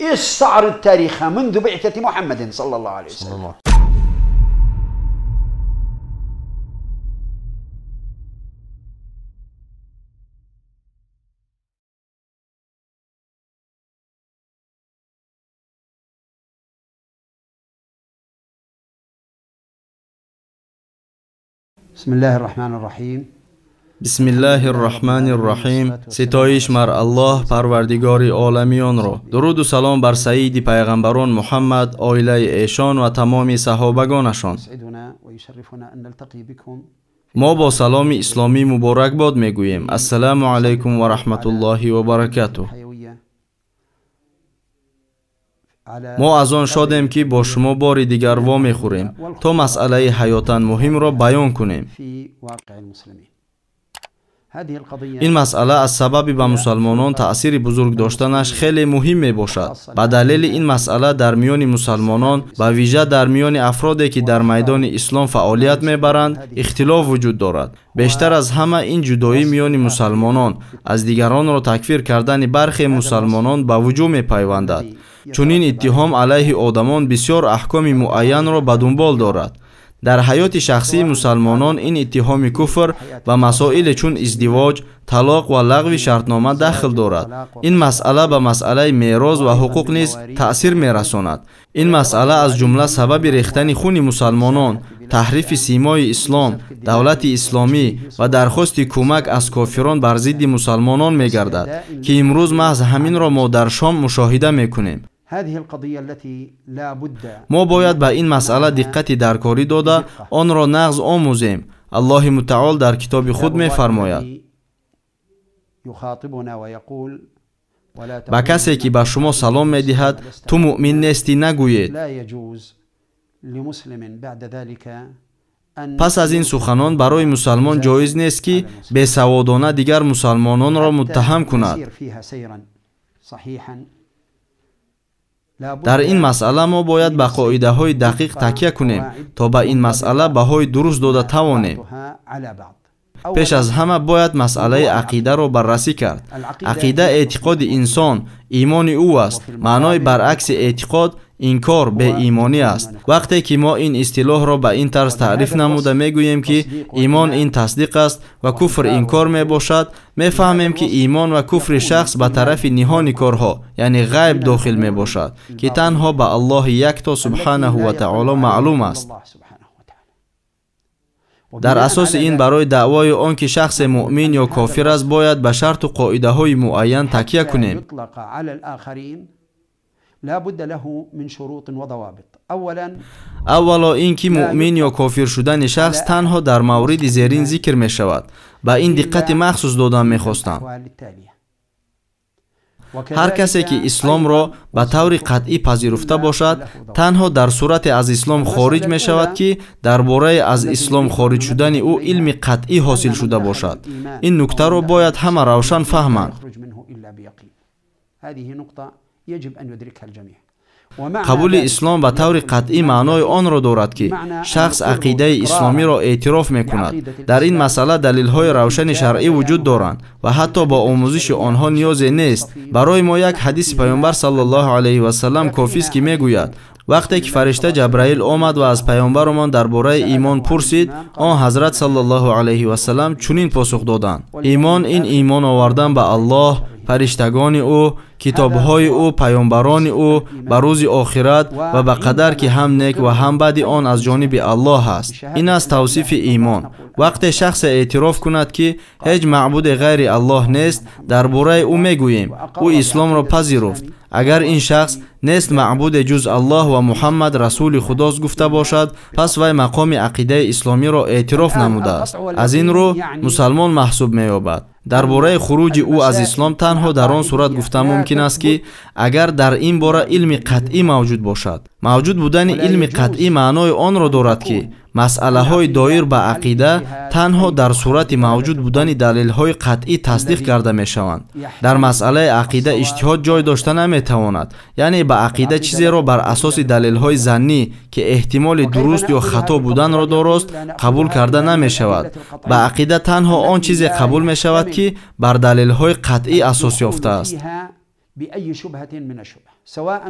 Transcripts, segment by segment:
استعرض تاريخها منذ بعثة محمد صلى الله عليه وسلم. بسم الله الرحمن الرحيم. بسم الله الرحمن الرحیم. ستایش مر الله پروردگار عالمیان را. درود و سلام بر سید پیغمبران محمد، عائله ایشان و تمام صحابگانشان. ما با سلام اسلامی مبارک باد میگوییم. السلام علیکم و رحمت الله و برکاته. ما از آن شادیم که با شما بار دیگر وا میخوریم تا مسئله حیاتا مهم را بیان کنیم. این مسئله از سبب به مسلمانان تأثیر بزرگ داشتنش خیلی مهم می باشد. به دلیل این مسئله در میان مسلمانان و ویژه در میان افرادی که در میدان اسلام فعالیت میبرند اختلاف وجود دارد. بیشتر از همه این جدایی میان مسلمانان از دیگران را تکفیر کردن برخی مسلمانان به وجود می پیوندد. چنین اتهام علیه آدمان بسیار احکام معین را به دنبال دارد. در حیات شخصی مسلمانان این اتهام کفر و مسائل چون ازدواج، طلاق و لغو شرطنامه دخل دارد. این مسئله به مسئله میراث و حقوق نیز تأثیر میرساند. این مسئله از جمله سبب ریختن خون مسلمانان، تحریف سیمای اسلام، دولت اسلامی و درخواست کمک از کافران بر ضد مسلمانان میگردد که امروز محض همین را ما در شام مشاهده میکنیم. ما باید به این مسئله دقت درکاری داده آن را نغز آموزیم. الله متعال در کتاب خود می‌فرماید: به کسی که به شما سلام می‌دهد تو مؤمن نیستی نگویید. پس از این سخنان برای مسلمان جایز نیست که بی‌سوادانه دیگر مسلمانان را متهم کند. در این مسئله ما باید به قاعده های دقیق تکیه کنیم تا به این مسئله بهای درست داده توانیم. پیش از همه باید مسئله عقیده را بررسی کرد. عقیده اعتقاد انسان، ایمان او است. معنای برعکس اعتقاد انکار به ایمانی است. وقتی که ما این اصطلاح را به این طرز تعریف نموده میگوییم که ایمان این تصدیق است و کفر انکار می باشد، میفهمیم که ایمان و کفر شخص به طرف نهان کارها یعنی غیب داخل می باشد که تنها به الله یکتا سبحانه و تعالی معلوم است. در اساس این برای دعوای آن که شخص مؤمن یا کافر است باید به شرط و قاعده های معین تکیه کنیم. اولا اینکه مؤمن یا کافر شدن شخص تنها در مورد زیرین ذکر می شود. به این دقت مخصوص دادن می خواستم. هر کسی که اسلام را به طور قطعی پذیرفته باشد تنها در صورت از اسلام خارج می شود که درباره از اسلام خارج شدن او علم قطعی حاصل شده باشد. این نکته را باید همه روشن فهمند. قبول اسلام به طور قطعی معنای آن را دارد که شخص عقیده اسلامی را اعتراف می کند. در این مسئله دلیل های روشن شرعی وجود دارند و حتی با آموزش آنها نیازی نیست. برای ما یک حدیث پیامبر صلی الله علیه و سلم کافی است که می گوید وقتی که فرشته جبرائیل آمد و از پیامبرمان درباره ایمان پرسید، آن حضرت صلی الله علیه و سلم چنین پاسخ دادند: ایمان این ایمان آوردن به الله، فرشتگان او، کتابهای او، پیامبران او، به روز آخرت و به قدر که هم نیک و هم بد آن از جانب الله است. این است توصیف ایمان. وقتی شخص اعتراف کند که هیچ معبود غیر الله نیست، درباره او میگوییم او اسلام را پذیرفت. اگر این شخص نیست معبود جز الله و محمد رسول خداست گفته باشد، پس وی مقام عقیده اسلامی را اعتراف نموده است. از این رو مسلمان محسوب می‌یابد. درباره خروج او از اسلام تنها در آن صورت گفته ممکن است که اگر در این باره علم قطعی موجود باشد. Мавҷуд будани илми қатъӣ маънои онро дорад, ки масъалаҳои доир ба ақида танҳо дар сурати мавҷуд будани далелҳои қатъӣ тасдиқ карда мешаванд. Дар масъалаи ақида иҷтиҳод ҷой дошта наметавонад, яъне ба ақида чизеро бар асоси далелҳои заннӣ, ки эҳтимоли дуруст ё хато буданро дорост, қабул карда намешавад. Ба ақида танҳо он чизе қабул мешавад, ки бар далелҳои қатъӣ асос ёфтааст.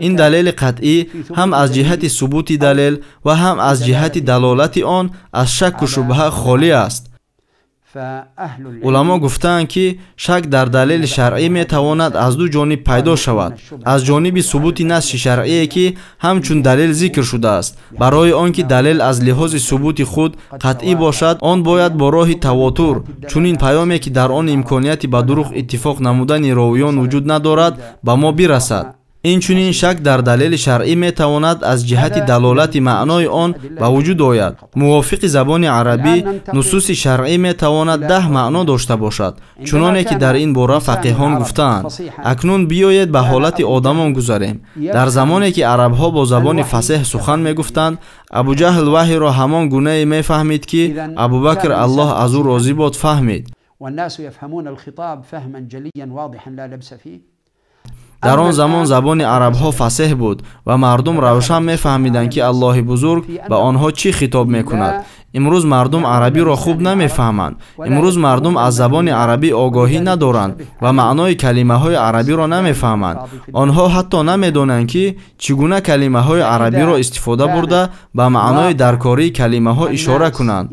Ин далели қатъӣ ҳам аз ҷиҳати субути далел ва ҳам аз ҷиҳати далолати он аз шакку шубҳа холӣ аст. Уламо гуфтаанд, ки шак дар далели шаръӣ метавонад аз ду ҷониб пайдо шавад. Аз ҷониби субути насси шаръие, ки ҳамчун далел зикр шудааст. Барои он ки далел аз лиҳози субути худ қатъӣ бошад, он бояд бо роҳи тавотур, чунин паёме, ки дар он имконияти ба дурӯғ иттифоқ намудани ровиён вуҷуд надорад, ба мо бирасад. Инчунин шак дар далели шаръӣ метавонад аз ҷиҳати далолати маънои он ба вуҷуд ояд. Мувофиқи забони арабӣ, нусуси шаръӣ метавонад 10 маъно дошта бошад, чуноне ки дар ин бора фақиҳон гуфтаанд. Акнун биёед ба ҳолати одамон гузарем. Дар замоне ки арабҳо бо забони фасеҳ сухан мегуфтанд, Абуҷаҳл ваҳйро ҳамон гунае мефаҳмид, ки Абубакр, Аллоҳ аз ӯ розӣ бод, фаҳмид. Дар он замон забони арабҳо фасеҳ буд ва мардум равшан мефаҳмиданд, ки Аллоҳи бузург ба онҳо чӣ хитоб мекунад. Имрӯз мардум арабиро хуб намефаҳманд. Имрӯз мардум аз забони арабӣ огоҳӣ надоранд ва маънои калимаҳои арабиро намефаҳманд. Онҳо ҳатто намедонанд, ки чӣ гуна калимаҳои арабиро истифода бурда ба маънои даркории калимаҳо ишора кунанд.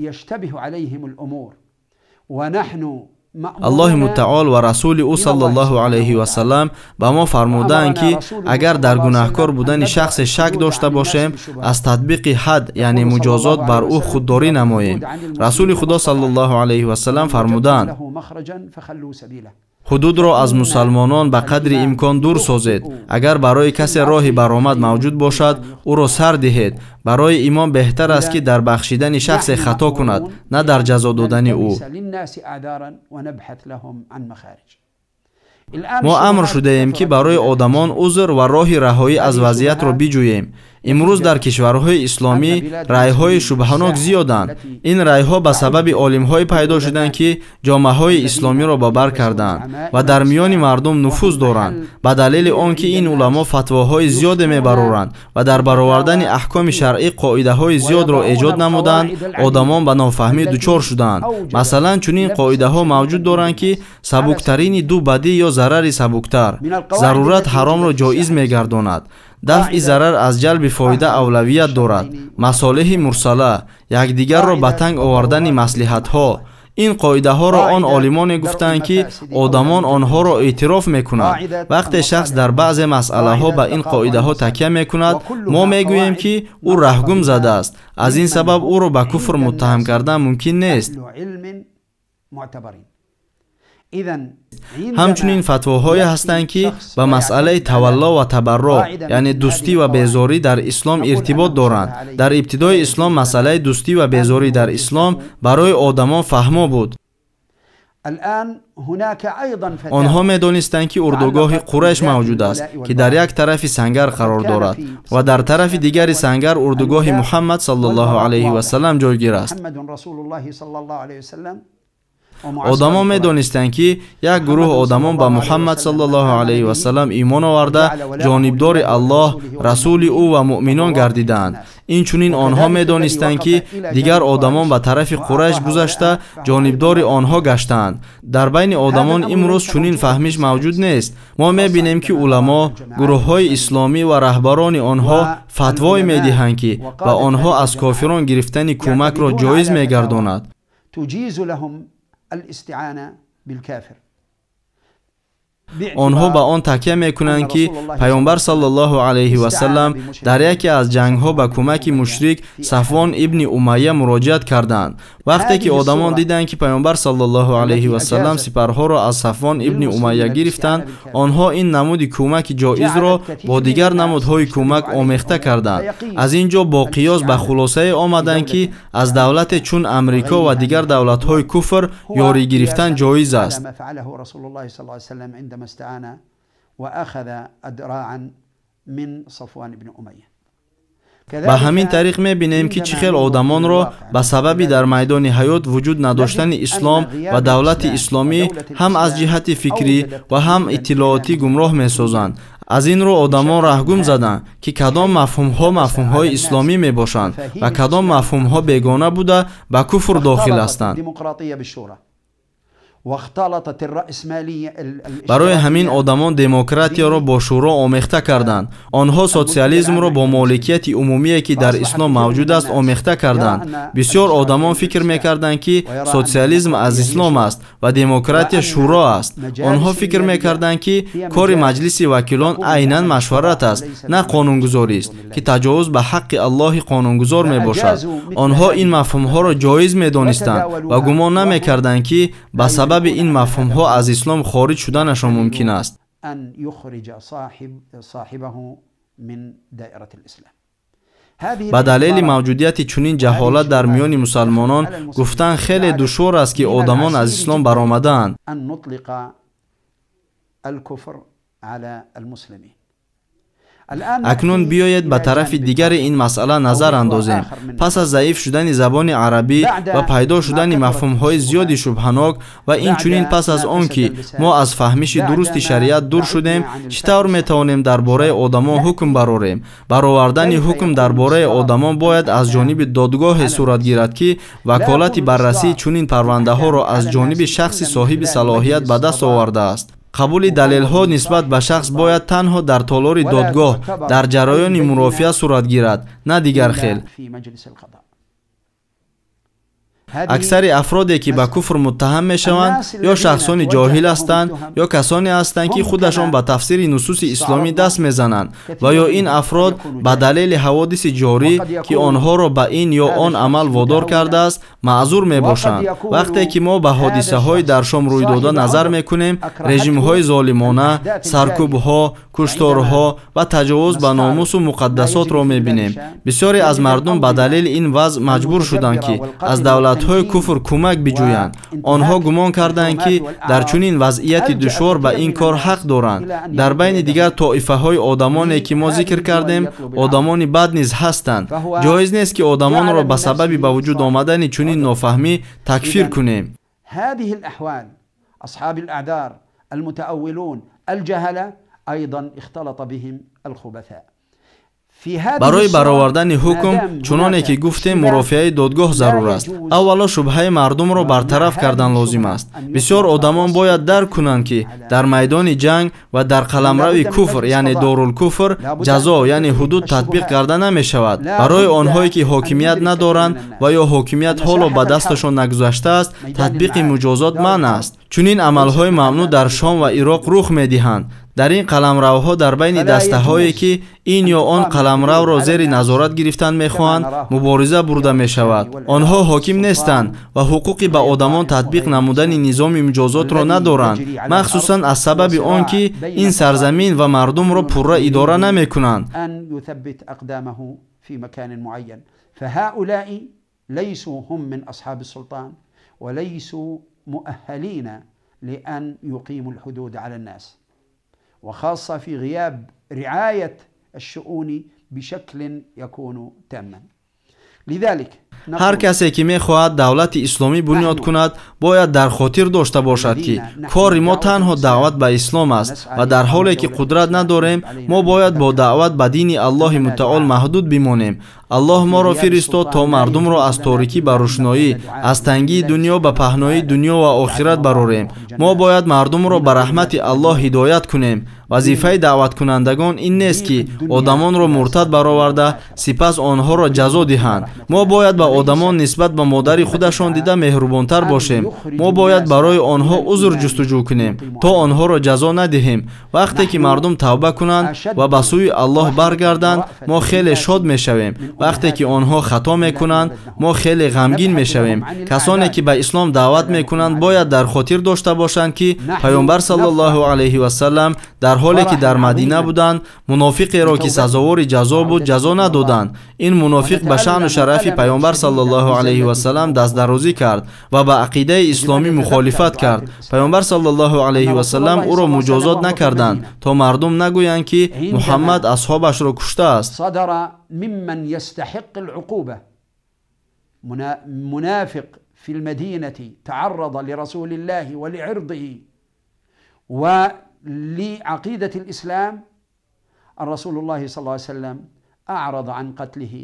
Аллоҳи мутаол ва расули ӯ саллаллоҳу алайҳи васаллам ба мо фармудаанд, ки агар дар гунаҳкор будани шахсе шак дошта бошем, аз татбиқи ҳад, яъне муҷозот бар ӯ худдорӣ намоем. Расули Худо саллаллоҳу алайҳи васаллам фармудаанд: ҳудудро аз мусалмонон ба қадри имкон дур созед. Агар барои касе роҳи баромад мавҷуд бошад, ӯро сар диҳед. Барои имом беҳтар аст, ки дар бахшидани шахсе хато кунад, на дар ҷазо додани ӯ. Мо амр шудаем, ки барои одамон узр ва роҳи раҳоӣ аз вазъиятро биҷӯем. Имрӯз дар кишварҳои исломӣ райҳои шубҳанок зиёданд. Ин райҳо ба сабаби олимҳое пайдо шуданд, ки ҷомаҳои исломиро ба бар карданд ва дар миёни мардум нуфуз доранд, ба далели он ки ин уламо фатвоҳои зиёде мебароранд ва дар баровардани аҳкоми шаръӣ қоидаҳои зиёдро эҷод намуданд, одамон ба нофаҳмӣ дучор шуданд. Масалан, чунин қоидаҳо мавҷуд доранд, ки сабуктарини ду бадӣ ё зарари сабуктар, зарурат ҳаромро ҷоиз мегардонад. Дафъи зарар аз ҷалби фоида авлавият дорад. Масолиҳи мурсала, якдигарро ба танг овардани маслиҳатҳо. Ин қоидаҳоро он олимоне гуфтанд, ки одамон онҳоро эътироф мекунанд. Вақте шахс дар баъзе масъалаҳо ба ин қоидаҳо такя мекунад, мо мегӯем, ки ӯ раҳгум задааст. Аз ин сабаб ӯро ба куфр муттаҳам кардан мумкин нест. Ҳамчунин фатвоҳое ҳастанд, ки ба масъалаи тавалло ва табарро, яъне дӯстӣ ва безорӣ дар ислом иртибот доранд. Дар ибтидои ислом масъалаи дӯстӣ ва безорӣ дар ислом барои одамон фаҳмо буд. Онҳо медонистанд, ки урдугоҳи Қурайш мавҷуд аст, ки дар як тарафи сангар қарор дорад ва дар тарафи дигари сангар урдугоҳи Муҳаммад саллаллоҳу алайҳи васаллам ҷойгир аст. Одамон медонистанд, ки як гурӯҳ одамон ба Муҳаммад саллаллоҳу алайҳи васаллам имон оварда, ҷонибдори Аллоҳ, расули ӯ ва муъминон гардидаанд. Инчунин онҳо медонистанд, ки дигар одамон ба тарафи Қурайш гузашта, ҷонибдори онҳо гаштаанд. Дар байни одамон имрӯз чунин фаҳмиш мавҷуд нест. Мо мебинем, ки уламо, гурӯҳҳои исломӣ ва раҳбарони онҳо фатвое медиҳанд, ки ба онҳо аз кофирон гирифтани кӯмакро ҷоиз мегардонад. Онҳо ба он такя мекунанд, ки Пайғамбар саллаллоҳу алайҳи васаллам дар яке аз ҷангҳо ба кӯмаки мушрик Сафвон ибни Умайя муроҷиат карданд. Вақте ки одамон диданд, ки Пайғамбар саллаллоҳу алайҳи васаллам сипарҳоро аз Сафвон ибни Умайя гирифтанд, онҳо ин намуди кӯмаки ҷоизро бо дигар намудҳои кӯмак омехта карданд. Аз ин ҷо бо қиёс ба хулосае омаданд, ки аз давлате чун Амрико ва дигар давлатҳои куфр ёрӣ гирифтан ҷоиз аст. وأخذ أدراعا من صفوان بن أمية. Ба ҳамин тариқ мебинем, ки чӣ хел одамонро ба сабаби дар майдони ҳаёт вуҷуд надоштани ислом ва давлати исломӣ ҳам аз ҷиҳати фикрӣ ва ҳам иттилоотӣ гумроҳ месозанд. Аз ин рӯ одамон раҳгум заданд, ки кадом мафҳумҳо мафҳумҳои исломӣ мебошанд ва кадом мафҳумҳо бегона буда ба куфр дохил ҳастанд. Барои ҳамин одамон демократияро бо шӯро омехта карданд. Онҳо социализмро бо моликияти умумие, ки дар ислом мавҷуд аст, омехта карданд. Бисёр одамон фикр мекарданд, ки социализм аз ислом аст ва демократия шӯро аст. Онҳо фикр мекарданд, ки кори маҷлиси вакилон айнан машварат аст, на қонунгузорист, ки таҷовуз ба ҳаққи Аллоҳи қонунгузор мебошад. Онҳо ин мафҳумҳоро ҷоиз медонистанд ва гумон намекарданд, ки ба сабаби ин мафҳумҳо аз ислом хориҷ шуданашон мумкин аст. Ба далели мавҷудияти чунин ҷаҳолат дар миёни мусалмонон гуфтан хеле душвор аст, ки одамон аз ислом баромадаанд. Акнун биёед ба тарафи дигари ин масъала назар андозем. Пас аз заиф шудани забони арабӣ ва пайдо шудани мафҳумҳои зиёди шубҳанок ва инчунин пас аз он ки мо аз фаҳмиши дурусти шариат дур шудем, чӣ тавр метавонем дар бораи одамон ҳукм барорем? Баровардани ҳукм дар бораи одамон бояд аз ҷониби додгоҳе сурат гирад, ки ваколати баррасии чунин парвандаҳоро аз ҷониби шахси соҳиби салоҳият ба даст овардааст. Қабули далелҳо нисбат ба шахс бояд танҳо дар толори додгоҳ дар ҷараёни мурофиа сурат гирад, на дигар хел. Аксари афроде, ки ба куфр муттаҳам мешаванд, ё шахсони ҷоҳил ҳастанд, ё касоне ҳастанд, ки худашон ба тафсири нусуси исломӣ даст мезананд, ва ё ин афрод ба далели ҳаводиси ҷорӣ, ки онҳоро ба ин ё он амал водор кардааст, маъзур мебошанд. Вақте ки мо ба ҳодисаҳои дар Шом рӯйдода назар мекунем, режимҳои золимона, саркӯбҳо, кушторҳо ва таҷовуз ба номусу муқаддасотро мебинем. Бисёре аз мардум ба далели ин вазъ маҷбур шуданд, ки аз давлатҳои куфр кӯмак биҷӯянд. Онҳо гумон карданд, ки дар чунин вазъияти душвор ба ин кор ҳақ доранд. Дар байни дигар тоифаҳои одамоне, ки мо зикр кардем, одамони бад низ ҳастанд. Ҷоиз нест, ки одамонро ба сабаби ба вуҷуд омадани чунин нофаҳмӣ такфир кунем. Барои баровардани ҳукм, чуноне ки гуфтем, мурофиаи додгоҳ зарур аст. Аввало шубҳаи мардумро бартараф кардан лозим аст. Бисёр одамон бояд дарк кунанд, ки дар майдони ҷанг ва дар қаламрави куфр, яъне дорулкуфр, ҷазо, яъне ҳудуд татбиқ карда намешавад. Барои онҳое, ки ҳокимият надоранд ва ё ҳокимият ҳоло ба дасташон нагузаштааст, татбиқи муҷозот манъ аст. Чунин амалҳои мамнӯъ дар Шом ва Ироқ рух медиҳанд. Дар ин қаламравҳо дар байни дастаҳое, ки ин ё он қаламравро зери назорат гирифтан мехоҳанд, мубориза бурда мешавад. Онҳо ҳоким нестанд ва ҳуқуқи ба одамон татбиқ намудани низоми муҷозотро надоранд, махсусан аз сабаби он ки ин сарзамин ва мардумро пурра идора намекунанд. وخاصة في غياب رعاية الشؤون بشكل يكون تاما. لذلك ҳар касе ки мехоҳад давлати исломӣ бунёд кунад, бояд дар хотир дошта бошад, ки кори мо танҳо даъват ба ислом аст ва дар ҳоле ки қудрат надорем, мо бояд бо даъват ба дини Аллоҳи мутаол маҳдуд бимонем. Аллоҳ моро фиристод то мардумро аз торикӣ ба рӯшноӣ, аз тангии дунё ба паҳноии дунё ва охират барорем. Мо бояд мардумро ба раҳмати Аллоҳ ҳидоят кунем. Вазифаи даъваткунандагон ин нест, ки одамонро муртад бароварда, сипас онҳоро ҷазо диҳанд. Мо бояд ба одамон нисбат ба модари худашон дида меҳрубонтар бошем. Мо бояд барои онҳо узр ҷустуҷӯ кунем, то онҳоро ҷазо надиҳем. Вақте ки мардум тавба кунанд ва ба сӯи Аллоҳ баргарданд, мо хеле шод мешавем. Вақте ки онҳо хато мекунанд, мо хеле ғамгин мешавем. Касоне ки ба ислом даъват мекунанд, бояд дар хотир дошта бошанд, ки Паёмбар саллаллоҳу алайҳи васаллам дар ҳоле ки дар Мадина буданд, мунофиқеро ки сазовори ҷазо буд, ҷазо надоданд. Ин мунофиқ ба шаъну шарафи Паёмбар саллаллоҳу алайҳи васаллам дастдарозӣ кард ва ба ақидаи исломӣ мухолифат кард. Паёмбар саллаллоҳу алайҳи васаллам ӯро муҷозот накарданд, то мардум нагӯянд, ки Муҳаммад асҳобашро куштааст. منافق في المدينة تعرض لرسول الله ولعرضه ولعقيدة الإسلام، الرسول الله صلى الله عليه وسلم أعرض عن قتله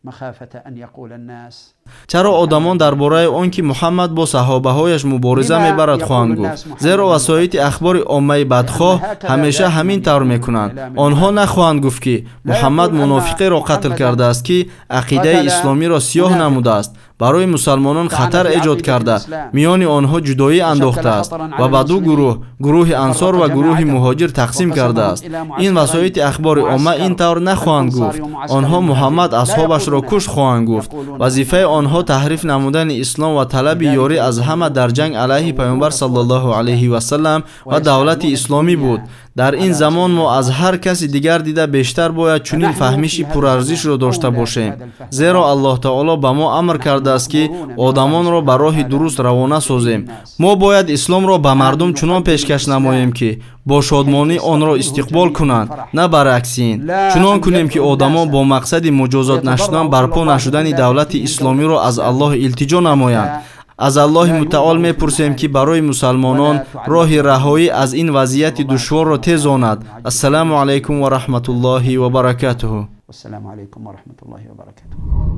مخافة أن يقول الناس. Чаро одамон дар бораи он ки Муҳаммад бо саҳобаҳояш мубориза мебарад хоҳанд гуфт? Зеро васоити ахбори оммаи бадхоҳ ҳамеша ҳамин тавр мекунанд. Онҳо нахоҳанд гуфт, ки Муҳаммад мунофиқеро қатл кардааст, ки ақидаи исломиро сиёҳ намудааст, барои мусалмонон хатар эҷод карда, миёни онҳо ҷудоӣ андохтааст ва ба ду гурӯҳ, гурӯҳи ансор ва гурӯҳи муҳоҷир тақсим кардааст. Ин васоити ахбори омма ин тавр нахоҳанд гуфт. Онҳо Муҳаммад асҳобашро кушт хоҳанд гуфт. Вазифаи онҳо таҳриф намудани ислом ва талаби ёрӣ аз ҳама дар ҷанг алайҳи Паёмбар саллаллоҳу алайҳи васаллам ва давлати исломӣ буд. Дар ин замон мо аз ҳар каси дигар дида бештар бояд чунин фаҳмиши пурарзишро дошта бошем, зеро Аллоҳ таоло ба мо амр кардааст, ки одамонро ба роҳи дуруст равона созем. Мо бояд исломро ба мардум чунон пешкаш намоем, ки бо шодмонӣ онро истиқбол кунанд, на баръакси ин. Чунон кунем, ки одамон бо мақсади муҷозот нашудан барпо нашудани давлати исломиро аз Аллоҳ илтиҷо намоянд. Аз Аллоҳи мутаол мепурсем, ки барои мусалмонон роҳи раҳоӣ аз ин вазъияти душворро тезонад. Ассалому алайкум ва раҳматуллоҳи ва баракатуҳу. Вассалому алайкум ва раҳматуллоҳи ва баракатуҳ.